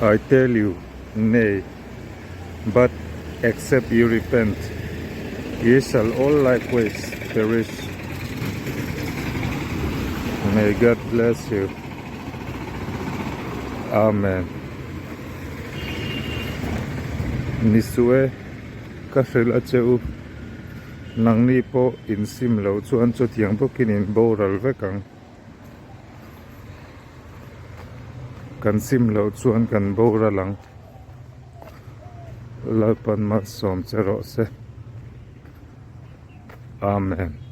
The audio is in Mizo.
I tell you, nay, but except ye repent, ye shall all likewise perish. May God bless you. Amen. Ni suh e, ka hrilh a che u. Nangni pawh in sim loh chuan chutiang bawkin in boral vek ang. Kan sim loh chuan kan boral ang. Lalpan malsawm che rawh se. Amen.